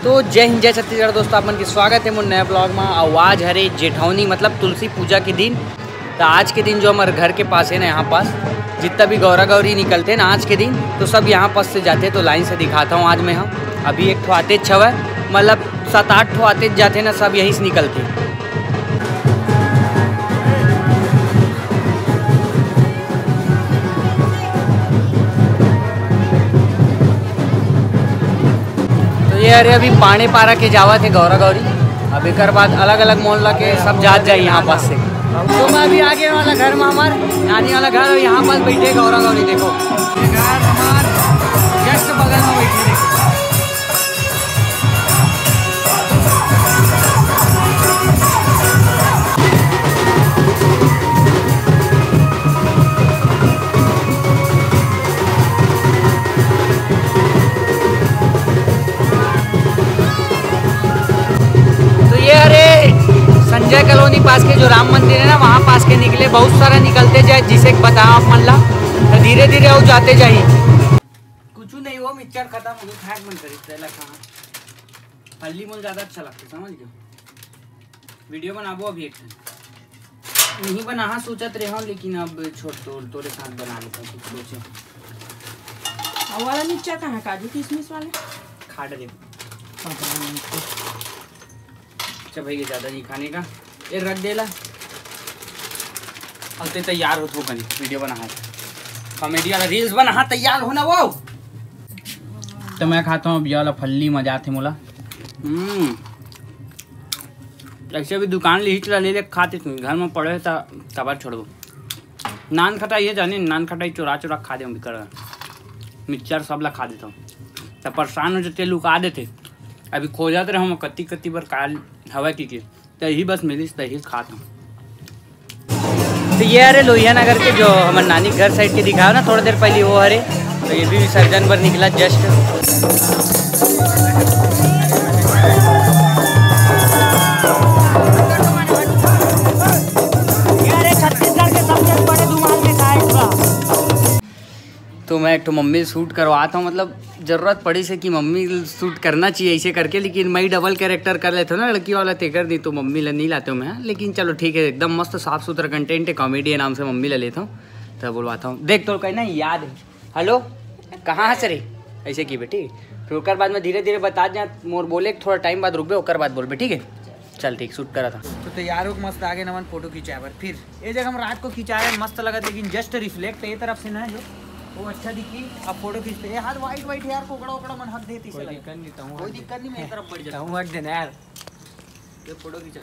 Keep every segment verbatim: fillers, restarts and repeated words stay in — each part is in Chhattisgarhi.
तो जय हिंद, जय छत्तीसगढ़ दोस्तों, आप मन के स्वागत है मोर नया ब्लॉग में। अउ आज हरे जेठौनी, मतलब तुलसी पूजा के दिन। तो आज के दिन जो हमारे घर के पास है ना, यहाँ पास जितना भी गौरा गौरी निकलते हैं ना आज के दिन, तो सब यहाँ पास से जाते हैं। तो लाइन से दिखाता हूँ आज मैं। हम अभी एक ठो आते छवा, मतलब सात आठ ठो आते जाते ना, सब यहीं से निकलते। तो ये अरे अभी पांड़े पारा के जावत है गौरा गौरी। अब एक बाद अलग अलग मोहल्ला के सब जात जाए यहाँ पास से। तो मैं अभी आगे वाला घर में हमार नानी वाला घर, यहाँ पास बैठे गौरा गौरी, देखो। ये घर हमार just बगल में बैठे, देखो। तो ये अरे संजय कॉलोनी पास के जो राम मंदिर है ना, वहाँ पास के निकले, बहुत सारा निकलते जाए, जिसे बताया आप मन ला। तो धीरे धीरे आओ जाते जाही। कुछ नहीं, वो मिक्सचर खत्म हो गया, खाए के मन करी, तेला कहाँ। फल्ली मोल ज्यादा अच्छा लगता है, समझ गयो। वीडियो बनाबो अभी एक ठन। नहीं बना, हाँ, सोचत रहे हो, लेकिन अब छोड़, तोर, तोरे साथ बना लेता हूँ, कुछ सोचे। अब वाला मिक्सचर कहाँ है, काजू किशमिश वाले? खा डरे। अच्छा भैया, ज्यादा नहीं खाने का, ये रख देला। अब ते तैयार हो, थोकन वीडियो बना, कॉमेडी वाला रील्स बना, तैयार हो ना वो। तो मैं खाता हूँ अब ये वाला फल्ली, मजा आते मोला। हम्म, ऐसे भी दुकान ले ही चला, ले ले खाते तू, घर में पड़े त तबर छोड़बो। नान खटाई ये जाने, नान खटाई चुरा चुरा खा दे बिकर, मिक्सचर सब ला खा देता हूँ। तो परेशान हो जाते, लुका देते। अभी खोजत रहे हम कत्ती कत्ती बर काल हवा की के, तो यही बस मिलिस, तो यही खात हूँ। तो ये अरे लोहिया नगर के जो हमारे नानी घर साइड के दिखाओ ना, थोड़ी देर पहले वो हरे, तो ये भी विसर्जन पर निकला जस्ट। ये अरे छत्तीसगढ़ के सबसे बड़े धुमाल में था एक बार। तो मैं एक ठो मम्मी शूट करवाता हूँ, मतलब जरूरत पड़ी से कि मम्मी शूट करना चाहिए ऐसे करके, लेकिन मैं डबल कैरेक्टर कर लेता हूँ ना लड़की वाला, तेकर नहीं तो मम्मी ला नहीं लाते हूँ मैं। लेकिन चलो ठीक है, एकदम मस्त साफ सुथरा कंटेंट है, कॉमेडी है नाम से मम्मी ला लेता हूँ। तो बुलवाता हूँ, देख तो कहना याद है, हेलो, कहाँ हस रे, ऐसे की बेटी। फिर ओकर बाद में धीरे धीरे बता जा, मोर बोले थोड़ा टाइम बाद रुकबे, ओकर बाद बोलबे, ठीक है। चल ठीक, शूट करा था। तो तैयार होके मस्त आगे नमन फोटो खिंचाए बर। फिर ये जगह हम रात को खिंचाए, मस्त लगत, लेकिन जस्ट रिफ्लेक्ट ये तरफ से ना जो वो अच्छा दिखी। अब फोटो खींचते, ये हाथ वाइट वाइट यार, कोकड़ा ओकड़ा मन हक देती कोई दिक्कत नहीं, तहूँ कोई हक दे। दिक्कत नहीं, मेरी तरफ बढ़ जा। तहूँ हक देना यार। ये फोटो खींचा,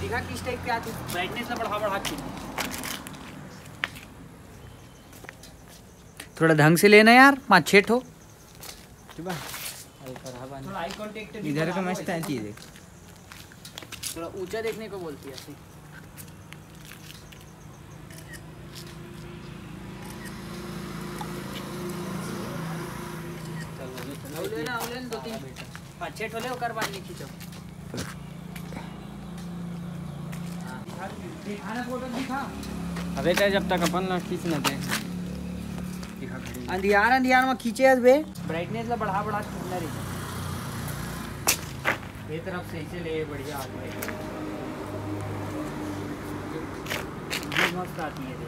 दिखा किस टाइप के आती, ब्राइटनेस ला बढ़ा बढ़ा के। थोड़ा ढंग से लेना यार, पाँच छः ठो। ठीक बा? थोड़ा आई कॉन्टेक्ट इधर का मस्त आती है, देख। थोड़ा ऊंचा देखने को बोलती है ऐसे। चलो, चलो, ले ना, ले ना, दो तीन। पाँच छः ठो ले, ओकर बाद नहीं खींचो। दिखा ना, फोटो दिखा। अबे चाहे जब तक अपन ना खींच ना दे। दिखा खड़ी। अंधियार, अंधियार में खींचे हस बे। ब्राइटनेस ला बढ़ा, बढ़ा खींचना रे। ये तरफ से इसे ले, बढ़िया आ गया। ये मस्त आती है रे।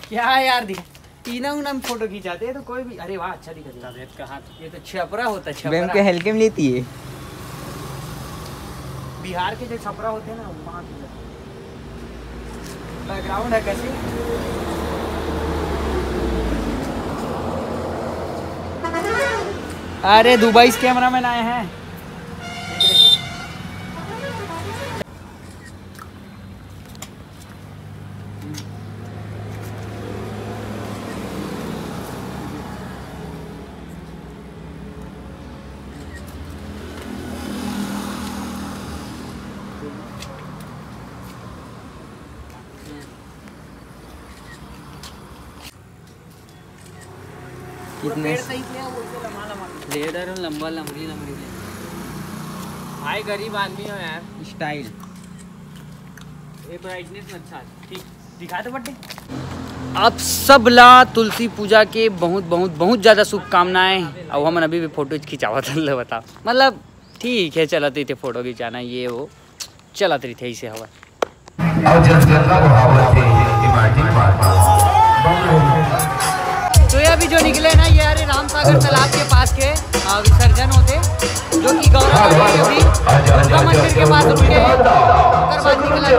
क्या है यार, दिखा। टीना उना में फोटो खींचाते हैं तो कोई भी, अरे वाह, अच्छा दिखा दिया। तबीयत का हाथ। ये तो छपरा होता है, छपरा। बेम के हल्के में लेती है। बिहार के जो छपरा होते हैं ना, वहाँ की बैकग्राउंड है कैसी। अरे दुबई से कैमरा मैन आए हैं। पूरा कितने पेड़ सही किया, वो इसे लम्बा लम्बा किया। ले डर लंबा लंबी लंबी ले। भाई गरीब आदमी हो यार। स्टाइल। ये ब्राइटनेस में अच्छा है। ठीक, दिखा दो बड्डे। आप सब ला तुलसी पूजा के बहुत, बहुत, बहुत ज़्यादा शुभकामनाएं। अब हमन अभी भी फोटो खिंचावत हन, ले बताओ। मतलब, ठीक है, चलत रहिथे फोटो खिंचाना, ये वो चलत रहिथे, ऐसे हवा। और जब गंगा बहावत है, ये माटी पार। तो ये अभी जो निकले ना, ये हरे राम सागर तालाब के पास के, अ, विसर्जन होते, जो कि गौरा माई अभी दुर्गा मंदिर के पास रुके हैं, ओकर बाद निकला।